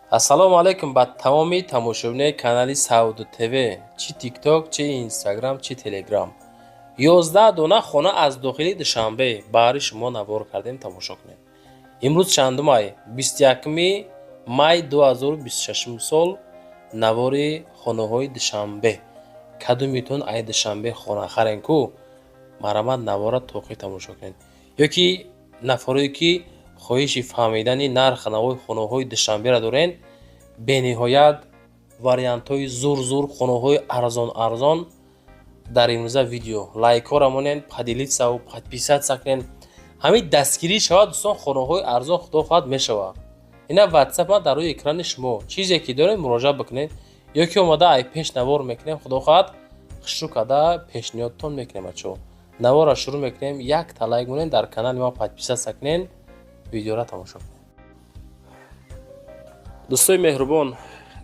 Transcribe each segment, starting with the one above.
Ассалому алайкум ба тамоми тамошобинои канали Савдо ТВ, чи Тикток, чи Инстаграм, чи Телеграм. 11 дона хона аз дохили Душанбе баҳри шумо навор кардем, тамошо кунед. Имрӯз чанду май? 21 май 2026 сол. Навори хонаҳои Душанбе. Кадомитон ай Душанбе хона харен ку, марҳамат, навора то охир тамошо кунед. Ё ки нафарое ки хоҳиши фаҳмидани нарх навои хонаҳои Душанберо дорен, бениҳоят вариантҳои зур-зур, хонаҳои арзон арзон дар имрӯза видео. Лайкҳоро монен, поделиться ву подписаться кунен. Ҳамин дастгирӣ шавад, дӯстон, хонаҳои арзон, худо хоҳад, мешавад. Ина Ватсап ма дар рӯи экрани шумо, чизе ки дорем, муроҷиат бикунед ё ки омада ай пеш навор мекунем, худо хоҳад, хушрӯ карда пешниҳодтон мекунем. Бачаҳо, наворро шурӯъ мекунем. Якта лайк монен, дар канали ма подписаться кунен, видеоро тамошо кунед. Дӯстои меҳрубон,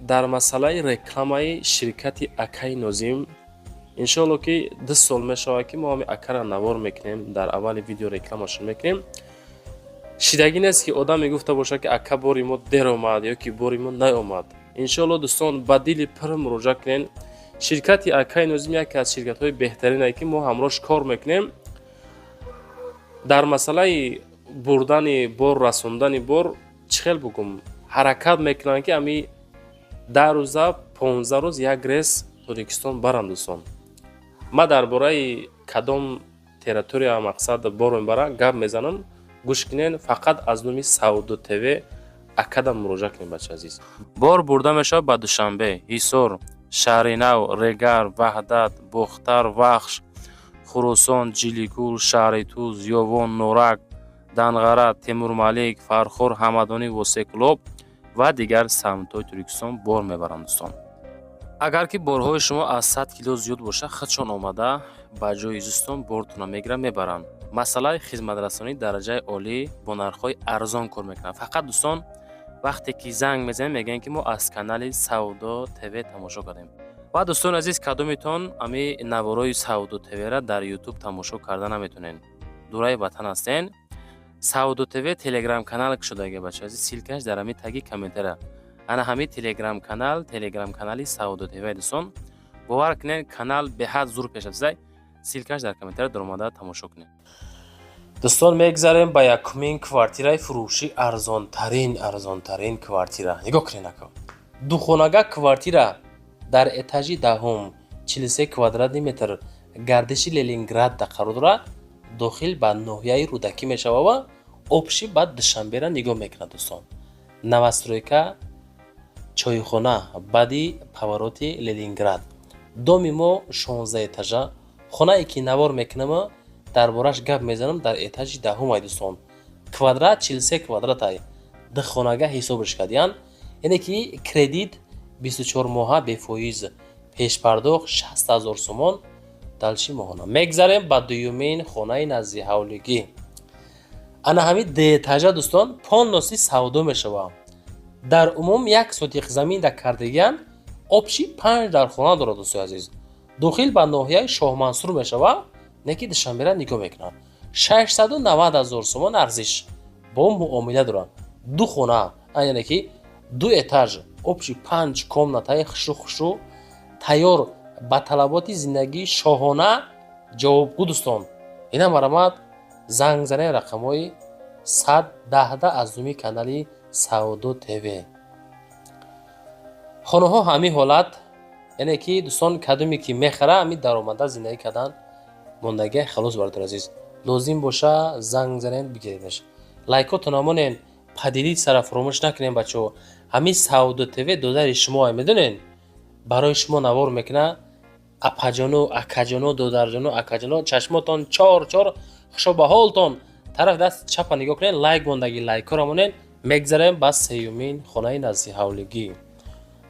дар масъалаи рекламаи ширкати акаи Нозим, иншоалло, ки 2 сол мешавад, ки мо ҳами акара навор мекунем, дар аввали видео рекламашон мекунем. Шидагӣ нест, ки одам мегуфта бошад, ки ака, бори мо дер омад ё ки бори мо наомад. Иншоалло, дӯстон, ба дили пур муроҷиат кунен. Ширкати акаи Нозим яке аз ширкатҳои беҳтаринае, ки мо ҳамроҳш кор мекунем. Дар масъалаи бурдани бор, расондани бор, чӣ хел бугум, ҳаракат мекунанд, ки ами 10 рӯза, 15 рӯз як рейс Тоҷикистон баранд. Дӯстон, ман дар бораи кадом территория, мақсад, бор мебарам, гап мезанам, гӯш кунен. Фақат аз номи Савдо ТВ акадам муроҷиат кунед. Бача азиз, бор бурда мешавад ба Душанбе, Ҳисор, Шаҳринав, Регар, Ваҳдат, Бохтар, Вахш, Хуросон, Ҷиликул, шаҳри Туз, Ёвон, Норак, Данғара, Темурмалик, Фархор, Ҳамадонӣ, Восеъ, ва дигар самтҳои Тоҷикистон бор мебаранд. Дӯстон, агар ки борҳои шумо аз 100 кило зиёд бошад, худшон омада ба ҷои зистон бортонро мегиранд, мебаранд. Масъалаи хизматрасонии дараҷаи олӣ, бо нархҳои арзон кор мекунанд. Фақат, дӯстон, вақте ки занг мезанем, мегӯянд, ки мо аз канали Савдо ТВ тамошо кардем. Ва, дӯстони азиз, кадомитон ами наворои Савдо ТВра дар Ютуб тамошо карда наметонед, дураи ватан ҳастен, Савдо ТВ Телеграм канал кушодаги. Бача азиз, ссылка ш дар ҳамин таги комментария. Ана ҳамин Телеграм канал, Телеграм канали Савдо ТВ. Дӯстон, бовар кунед, канал беҳад зур пеш рафтааст. Ссылка ш дар комментария, даромада тамошо кунед. Дӯстон, мегзарем ба якумин квартираи фурӯшӣ. Арзонтарин, арзонтарин квартира. Нигоҳ кунед, ака, духонага квартира дар этажи 10-ум, 43 квадратный метр, гардиши Ленинградда қарор дорад, дохил ба ноҳияи Рӯдакӣ мешавад ва общий ба Душанбера нигоҳ мекунад. Дӯстон, новостройка, чойхона баъди повороти Ленинград. Доми мо 16 этажа. Хонае ки навор мекунам, дар бораш гап мезанам, дар этажи 10-ум ай. Дӯстон, квадрат 43 квадрат ай, духонага ҳисобш кардиян, яъне ки кредит 24 моҳа бефоиз, пешпардохт 60 ҳазор сомон, дальше моҳона. Мегзарем ба дуюмин хонаи назди ҳавлигӣ. Ана ҳамин дуэтажа, дӯстон, полностью савдо мешавад. Дар умум як сотих замин да кардагиян, общий панҷ дар хона дорад. Дӯстои азиз, дохил ба ноҳияи Шоҳмансур мешавад, не ки Душанбера нигоҳ мекунад. 690 ҳазор сомон арзиш, бо муомила дорад. Ду хона, яъне ки ду этаж, общий панҷ комнатаи хушрӯ хушрӯ, тайёр, ба талаботи зиндагии шоҳона ҷавобгӯ. Дӯстон, ина марҳамат, занг занед рақамҳои 110 аз номи канали Савдо ТВ. Хонаҳо ҳамин ҳолат, яъне ки, дӯстон, кадоме ки мехара, ҳамин даромада зиндагӣ кардан мондагия. Халос, бародари азиз, лозим боша, занг занед, бигиредаш. Лайкотона монен, поделиться ра фаромӯш накунем. Бачаҳо, ҳамин Савдо ТВ додари шумо, медонен, барои шумо навор мекунад. Апаҷону акаҷону, додарҷону акаҷону, чашмотон чор чор, хушо ба ҳолтон. Тарафи даст чапа нигоҳ кунед, лайк мондагӣ, лайкҳоро монед. Мегзарем ба сеюмин хонаи назди ҳавлигӣ.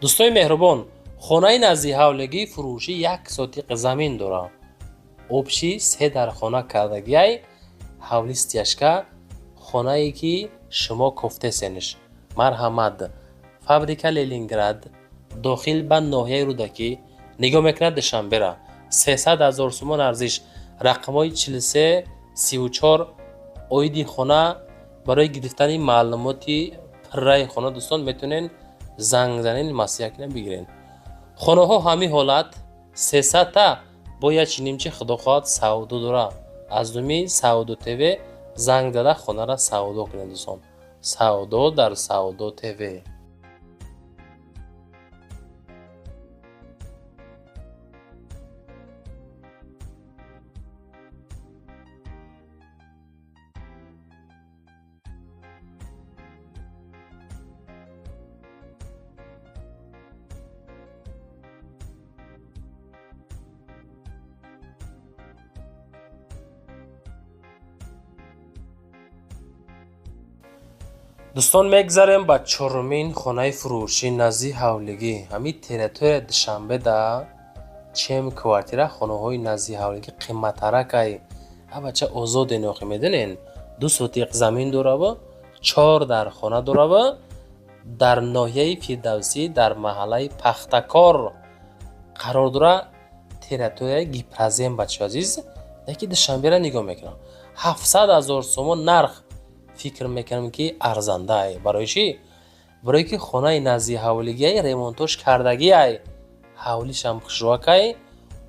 Дӯстои меҳрубон, хонаи назди ҳавлигӣ фурӯшӣ, як сотиқ замин дорад, общий се дар хона кардагиай, ҳавли стяжка. Хонае ки шумо кофтесенш, марҳамат, фабрика Ленинград, дохил ба ноҳияи Рӯдакӣ, нигоҳ мекунад Душанбера. 300 ҳазор сомон арзиш, рақамҳои 43 34 оиди хона. Барои гирифтани маълумоти пурраи хона, дӯстон, метавонед. Занг занен, маслиҳат кунен, бигирен. Хонаҳо ҳамин ҳолат 300-та бо як нимчи худо хоҳад савдо дора. Аз думи Савдо ТВ занг зада хонара савдо кунед, дӯстон. Савдо дар Савдо ТВ. Дӯстон, мегзарем ба чорумин хонаи фурӯшӣ назди ҳавлигӣ. Ҳамин территория Душанбеда чем квартира хонаҳои назди ҳавлигӣ қиматтаракай. Абача озоде нохи медонен. 2 сотиқ замин дорава, 4 дар хона дорава, дар ноҳияи Фирдавсӣ дар маҳаллаи Пахтакор қарор дора, территорияи Гипрозем, бачаҳо азиз. Яки Душанбера нигоҳ мекунам. 700 ҳазор сомон нарх. Фикр мекунам ки арзандае. Барои чӣ? Барои ки хонаи назди ҳавлигиай ремонтош кардагиай, ҳавлишам хушрӯакай,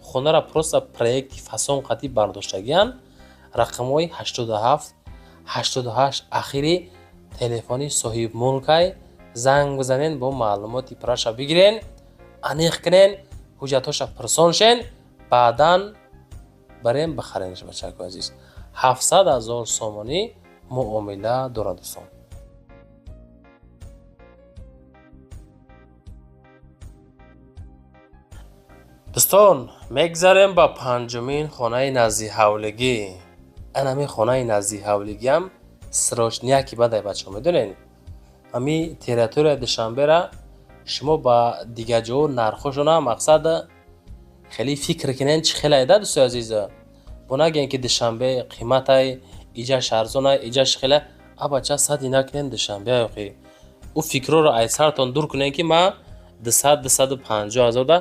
хонара просто проекти фасон қатӣ бардоштагиян. Рақамҳои 87 88 ахири телефони соҳибмулкай. Занг бизанен, бо маълумоти пурраша бигирен, аниқ кунен, ҳуҷҷатҳоша пурсон шен, баъдан барем бихаренш, бачако азиз. 700 ҳазор сомонӣ муомила дорад, дӯстон. Дӯстон, мегзарем ба панҷумин хонаи назди ҳавлигӣ. Ан ҳамин хонаи назди ҳавлигиам срочнияки бадай, бачаҳо, медонед? Ҳамин территорияи Душанбера шумо ба дигар ҷо нархҳошона мақсад хеле фикр кунед, чӣ хеле айда, дӯстои азиз. Бо нагӯем ки Душанбе қиматай, иҷаш арзонай, иҷаш хеле. Абача сади накунед Душанбе охи. Ӯ фикрҳоро аз сартон дур кунед, ки ман 200 250 ҳазор да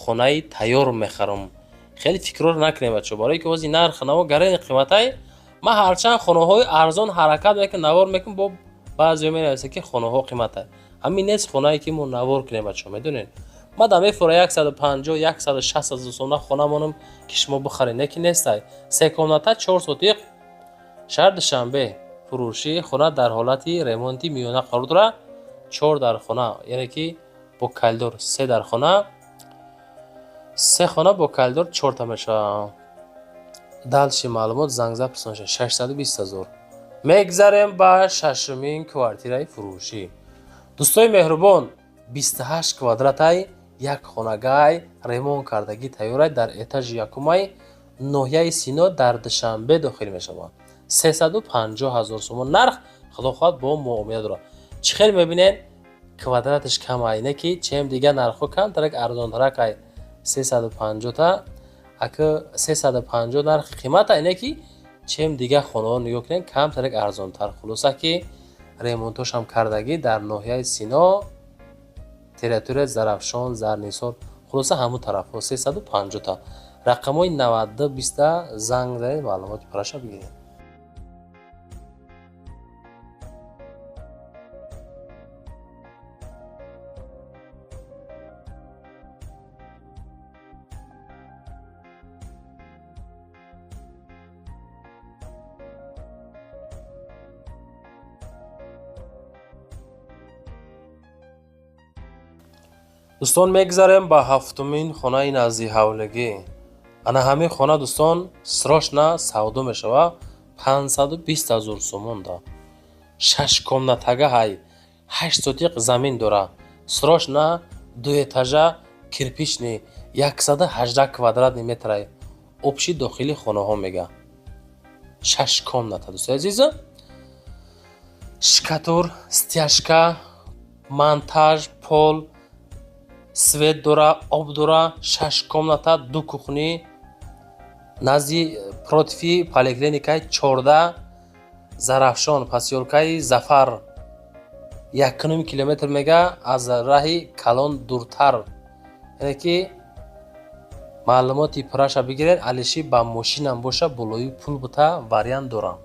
хонаи тайёр мехарам. Хеле фикрҳоро накунед, бачаҳо, барои ки ҳозир нарх наво гарани қиматай. Ман ҳарчанд хонаҳои арзон ҳаракат мекунам, навор мекунам, бо баъзеҳо менависанд, ки хонаҳо қиматай. Ҳамин нест хонае ки мо навор кунем, бачаҳо, медонед. Ман дар мефура 150, 160 ҳазор сомона хона монам, ки шумо бихаред, не ки нестай. 3 комната, 4 сотиқ, шаҳр Душанбе, фурӯшӣ, хона дар ҳолати ремонти миёна қарор дорад, 4 дар хона, яъне ки бо коридор 3 дар хона, 3 хона бо коридор 4 та мешавад. Дальше маълумот занг зад пурсон шед, 620 ҳазор. Мегзарем ба шашумин квартираи фурӯшӣ. Дӯстои меҳрубон, 28 квадратай як хонагай ремонт кардагӣ тайёрай дар этажи якумай ноҳияи Сино дар Душанбе дохил мешавад. 350 ҳазор сомон нарх, худо хоҳад бо муомила дорад. Чӣ хел мебинед, квадраташ камай, не ки чем дигар нархҳо камтарак арзонтаракай. 350 та ака 350 нархи қиматай, не ки чем дигар хонаҳо нигоҳ кунед камтарак арзонтар. Хулоса ки ремонтошам кардагӣ дар ноҳияи Сино, территорияи Зарафшон, Зарнисор, хулоса ҳамун тарафҳо 350 та. Рақамҳои 92 20 занг занед, маълумоти пурраша бигиред. Дӯстон, мегзарем ба ҳафтумин хонаи назди ҳавлигӣ. Ана ҳамин хона, дӯстон, срочно савдо мешавад 520 ҳазор сомон да. 6 комнатага ҳай, 8 сотиқ замин дора. Срочно 2 этажа кирпичный, 118 квадратный метрай. Общий дохили хонаҳо мега. 6 комната, дӯстои азиз. Шкатур, стяжка, монтаж, пол, свет дора, об дора, 6 комната, 2 кухни, назди против поликлиникаи 14 Зарафшон, посёлкаи Зафар, 1,5 километр мега аз раҳи калон дуртар. Яъне ки маълумоти пурраша бигиред, алиши ба мошинам боша, болои пул бута вариант дорам.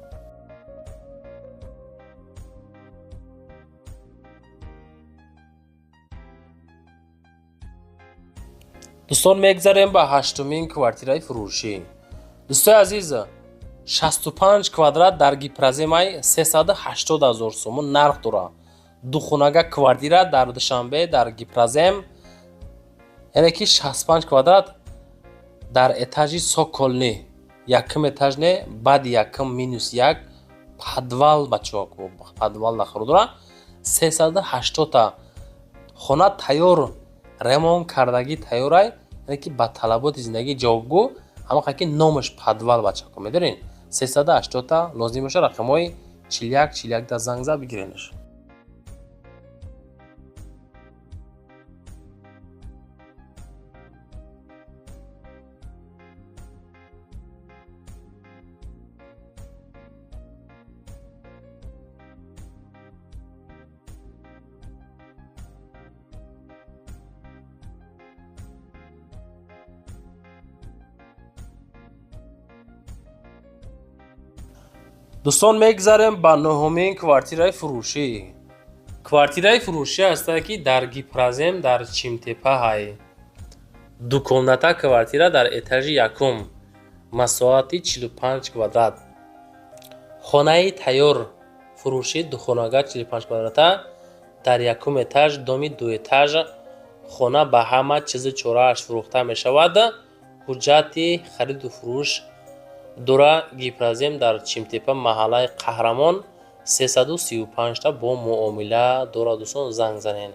Дӯстон, мегзарем ба ҳаштумин квартираи фурӯшӣ. Дӯстои азиз, 65 квадрат дар Гипроземай 380 ҳазор сомон нарх дорад. Духонага квартира дар Душанбе, дар Гипрозем, яъне ки 65 квадрат дар этажи цокольный, якум этаж не, баъди якум минус як, подвал, бачаҳо, подвал нахӯр дорад. 380-та хона тайёр, ремонт кардагӣ тайёрай, яъне ки ба талаботи зиндагӣ ҷавобгӯ, ҳамақа ки номаш подвал, бачаҳо, медонед. 380-та лозим боша, рақамҳои 41 41 да занг зад, бигиренаш. Дӯстон, мегзарем ба нуҳумин квартираи фурӯшӣ. Квартираи фурӯшӣ ҳастае, ки дар Гипрозем, дар Чимтепа ҳай. Дукомната квартира дар этажи якум, масоҳати 45 квадрат. Хонаи тайёр фурӯшӣ, духонага, 45 квадрата, дар якум этаж, доми дуэтаж. Хона ба ҳама чизу чорааш фурӯхта мешавад. Ҳуҷҷати хариду фурӯш дора. Гипрозем, дар Чимтепа, маҳаллаи Қаҳрамон, 335-та бо муомила дорад. Дӯстон, занг занед.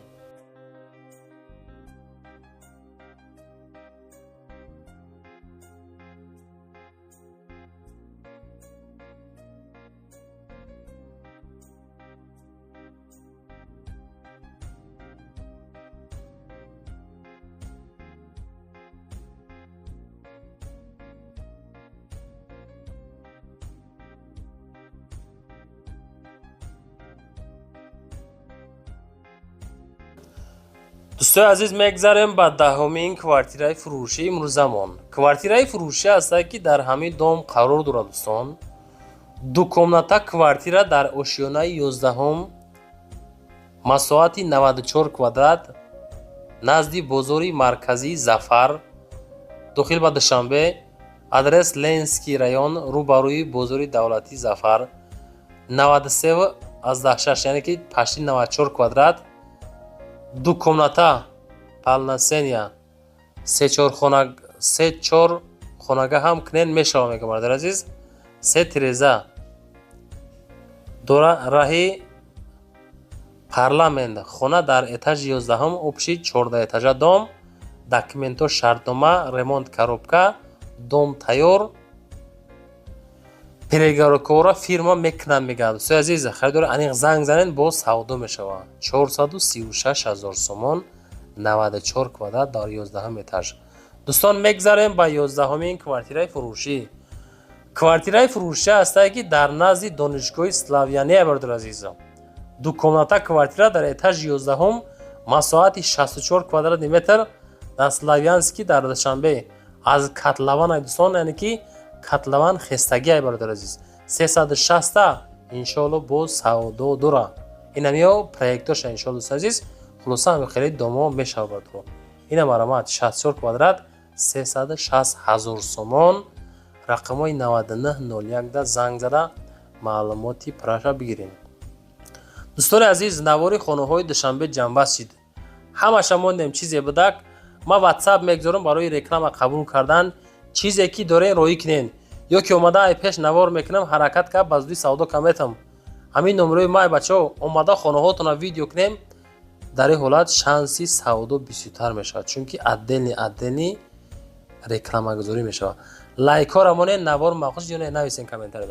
Дӯстои азиз, мегзарем ба даҳумин квартираи фурӯшии имрӯзамон. Квартираи фурӯшӣ ҳастае, ки дар ҳамин дом қарор дорад. Дӯстон, дукомната квартира дар ошёнаи 11-ум, масоҳати 94 квадрат, назди бозори марказии Зафар, дохил ба Душанбе. Адрес: Ленинский район, рӯбарӯи бозори давлатии Зафар. 93,6, яъне ки почти 94 квадрат, ду комната, полноценная, се чор хонага ҳам кунен мешава, мегӯям, бародари азиз. Се тиреза дора. Раҳи Парламент. Хона дар этажи 11-ум, общий 14 этажа дом. Документҳо, шартнома, ремонт, коробка, дом тайёр, переговоркаҳоро фирма мекунад, мегӯяд. Дӯстои азиз, харидори аниқ занг занед, боз савдо мешавад. 436 ҳазор сомон, 94 квадрат дар 11-ум этаж. Дӯстон, мегзарем ба 11-умин квартираи фурӯшӣ. Квартираи фурӯшӣ ҳастае, ки дар назди донишгоҳи Славяния, бародари азизам. Дукомната квартира дар этажи 11-ум, масоҳати 64 квадратный метр, дар Славянский, дар Душанбе, аз котлован, дӯстон, яъне ки котлован хестагиай, бародари азиз. 360-та иншоалло боз савдо дора. Инамиё проектоша, иншоалло, дӯстони азиз. Хулоса, ҳами хеле домо мешавад, бародаро. Ина марамат, 64 квадрат, 360 ҳазор сомон. Рақамҳои 9901 да занг зада, маълумоти праша бигирем. Дӯстони азиз, навори хонаҳои Душанбе ҷамъбаст шид. Ҳамаша мондем. Чизе будак, ман Ватсап мегузорам барои реклама қабул кардан. Чизе ки дорен, роӣ кунен, ё ки омада ай пеш навор мекунам. Ҳаракат кард, ба зудӣ савдо каметам. Ҳамин номерои май, бачаҳо, омада хонаҳотона видео кунем. Дар ин ҳолат шанси савдо бисёртар мешавад, чунки отдельный отдельный рекламагузорӣ мешавад. Лайкҳоро монед, навор махсус ё не, нависен комментария.